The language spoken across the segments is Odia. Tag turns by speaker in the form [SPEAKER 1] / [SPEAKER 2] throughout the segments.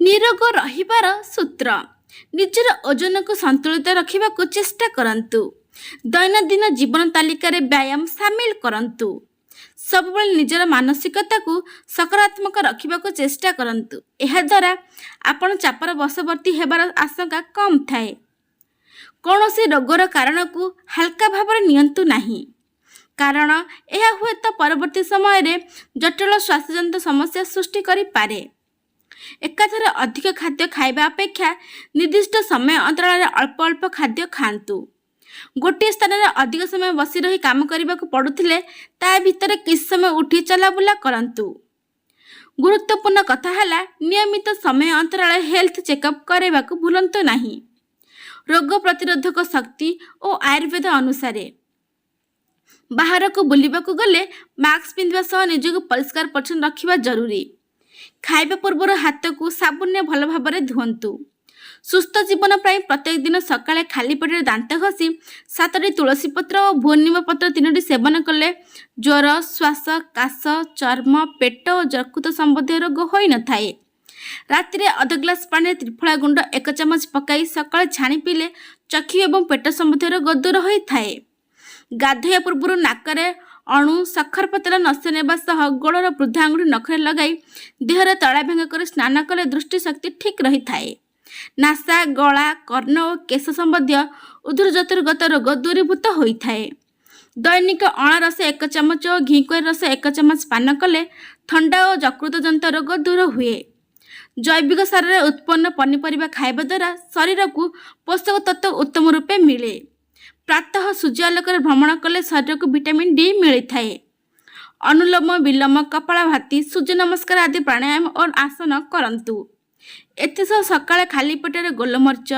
[SPEAKER 1] ନିରୋଗ ରହିବାର ସୂତ୍ର: ନିଜର ଓଜନକୁ ସନ୍ତୁଳିତ ରଖିବାକୁ ଚେଷ୍ଟା କରନ୍ତୁ। ଦୈନନ୍ଦିନ ଜୀବନ ତାଲିକାରେ ବ୍ୟାୟାମ ସାମିଲ କରନ୍ତୁ। ସବୁବେଳେ ନିଜର ମାନସିକତାକୁ ସକାରାତ୍ମକ ରଖିବାକୁ ଚେଷ୍ଟା କରନ୍ତୁ। ଏହାଦ୍ୱାରା ଆପଣ ଚାପର ବଶବର୍ତ୍ତୀ ହେବାର ଆଶଙ୍କା କମ୍ ଥାଏ। କୌଣସି ରୋଗର କାରଣକୁ ହାଲକା ଭାବରେ ନିଅନ୍ତୁ ନାହିଁ, କାରଣ ଏହା ହୁଏତ ପରବର୍ତ୍ତୀ ସମୟରେ ଜଟିଳ ସ୍ୱାସ୍ଥ୍ୟଜନିତ ସମସ୍ୟା ସୃଷ୍ଟି କରିପାରେ। ଏକାଥରେ ଅଧିକ ଖାଦ୍ୟ ଖାଇବା ଅପେକ୍ଷା ନିର୍ଦ୍ଦିଷ୍ଟ ସମୟ ଅନ୍ତରାଳରେ ଅଳ୍ପ ଅଳ୍ପ ଖାଦ୍ୟ ଖାଆନ୍ତୁ। ଗୋଟିଏ ସ୍ଥାନରେ ଅଧିକ ସମୟ ବସି ରହି କାମ କରିବାକୁ ପଡ଼ୁଥିଲେ, ତା ଭିତରେ କିଛି ସମୟ ଉଠି ଚଲାବୁଲା କରନ୍ତୁ। ଗୁରୁତ୍ୱପୂର୍ଣ୍ଣ କଥା ହେଲା, ନିୟମିତ ସମୟ ଅନ୍ତରାଳରେ ହେଲ୍ଥ ଚେକଅପ୍ କରାଇବାକୁ ଭୁଲନ୍ତୁ ନାହିଁ। ରୋଗ ପ୍ରତିରୋଧକ ଶକ୍ତି ଓ ଆୟୁର୍ବେଦ ଅନୁସାରେ ବାହାରକୁ ବୁଲିବାକୁ ଗଲେ ମାସ୍କ ପିନ୍ଧିବା ସହ ନିଜକୁ ପରିଷ୍କାର ପରିଚ୍ଛନ୍ନ ରଖିବା ଜରୁରୀ। ଖାଇବା ପୂର୍ବରୁ ହାତକୁ ସାବୁନରେ ଭଲ ଭାବରେ ଧୁଅନ୍ତୁ। ସୁସ୍ଥ ଜୀବନ ପାଇଁ ପ୍ରତ୍ୟେକ ଦିନ ସକାଳେ ଖାଲି ପେଟରେ ଦାନ୍ତ ଘଷି ସାତଟି ତୁଳସୀ ପତ୍ର ଓ ଭୁନିମ ପତ୍ର ତିନୋଟି ସେବନ କଲେ ଜ୍ୱର, ଶ୍ୱାସ, କାଶ, ଚର୍ମ, ପେଟ ଓ ଯକୃତ ସମ୍ବନ୍ଧୀୟ ରୋଗ ହୋଇନଥାଏ। ରାତିରେ ଅଧ ଗ୍ଲାସ ପାଣିରେ ତ୍ରିଫଳା ଗୁଣ୍ଡ 1 ଚାମଚ ପକାଇ ସକାଳେ ଛାଣି ପିଇଲେ ଚକ୍ଷୁ ଏବଂ ପେଟ ସମ୍ବନ୍ଧୀୟ ରୋଗ ଦୂର ହୋଇଥାଏ। ଗାଧୋଇବା ପୂର୍ବରୁ ନାକରେ ଅଣୁ ସଖରପତ୍ର ନସ୍ୟ ନେବା ସହ ଗୋଡ଼ର ବୃଦ୍ଧା ଆଙ୍ଗୁଠି ନଖରେ ଲଗାଇ ଦେହରେ ତୈଳାଭ୍ୟଙ୍ଗ କରି ସ୍ନାନ କଲେ ଦୃଷ୍ଟିଶକ୍ତି ଠିକ୍ ରହିଥାଏ। ନାସା, ଗଳା, କର୍ଣ୍ଣ ଓ କେଶ ସମ୍ବନ୍ଧୀୟ ଉଦରଜନିତ ରୋଗ ଦୂରୀଭୂତ ହୋଇଥାଏ। ଦୈନିକ ଅଁଳା ରସ 1 ଚାମଚ ଓ ଘିକୁଆଁରୀ ରସ 1 ଚାମଚ ପାନ କଲେ ଥଣ୍ଡା ଓ ଯକୃତଜନିତ ରୋଗ ଦୂର ହୁଏ। ଜୈବିକ ସାରରେ ଉତ୍ପନ୍ନ ପନିପରିବା ଖାଇବା ଦ୍ୱାରା ଶରୀରକୁ ପୋଷକ ତତ୍ତ୍ୱ ଉତ୍ତମ ରୂପେ ମିଳେ। ପ୍ରାତଃ ସୂର୍ଯ୍ୟାଲୋକରେ ଭ୍ରମଣ କଲେ ଶରୀରକୁ ଭିଟାମିନ୍ ଡି ମିଳିଥାଏ। ଅନୁଲୋମ ବିଲୋମ, କପାଳଭାତି, ସୂର୍ଯ୍ୟ ନମସ୍କାର ଆଦି ପ୍ରାଣାୟାମ ଓ ଆସନ କରନ୍ତୁ। ଏଥିସହ ସକାଳେ ଖାଲି ପେଟରେ ଗୋଲମରିଚ,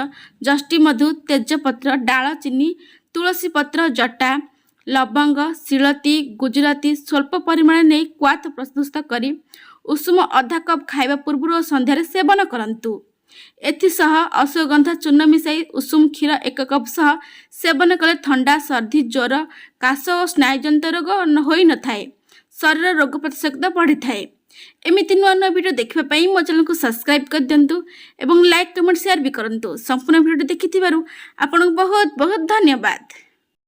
[SPEAKER 1] ଯଷ୍ଟିମଧୁ, ତେଜପତ୍ର, ଡାଳଚିନି, ତୁଳସୀ ପତ୍ର, ଜଟା, ଲବଙ୍ଗ, ଶିଳତି, ଗୁଜୁରାତି ସ୍ୱଳ୍ପ ପରିମାଣରେ ନେଇ କ୍ୱାଥ ପ୍ରସ୍ତୁତ କରି ଉଷୁମ ଅଧା କପ୍ ଖାଇବା ପୂର୍ବରୁ ଓ ସନ୍ଧ୍ୟାରେ ସେବନ କରନ୍ତୁ। ଏଥିସହ ଅଶ୍ୱଗନ୍ଧା ଚୂର୍ଣ୍ଣ ମିଶାଇ ଉଷୁମ କ୍ଷୀର 1 କପ୍ ସହ ସେବନ କଲେ ଥଣ୍ଡା, ସର୍ଦ୍ଦି, ଜ୍ୱର, କାଶ ଓ ସ୍ନାୟୁଜନିତ ରୋଗ ହୋଇନଥାଏ। ଶରୀର ରୋଗ ପ୍ରତିଶକ୍ତି ବଢ଼ିଥାଏ। ଏମିତି ନୂଆ ନୂଆ ଭିଡ଼ିଓ ଦେଖିବା ପାଇଁ ମୋ ଚ୍ୟାନେଲକୁ ସବସ୍କ୍ରାଇବ୍ କରିଦିଅନ୍ତୁ ଏବଂ ଲାଇକ୍, କମେଣ୍ଟ, ସେୟାର ବି କରନ୍ତୁ। ସମ୍ପୂର୍ଣ୍ଣ ଭିଡ଼ିଓଟି ଦେଖିଥିବାରୁ ଆପଣଙ୍କୁ ବହୁତ ବହୁତ ଧନ୍ୟବାଦ।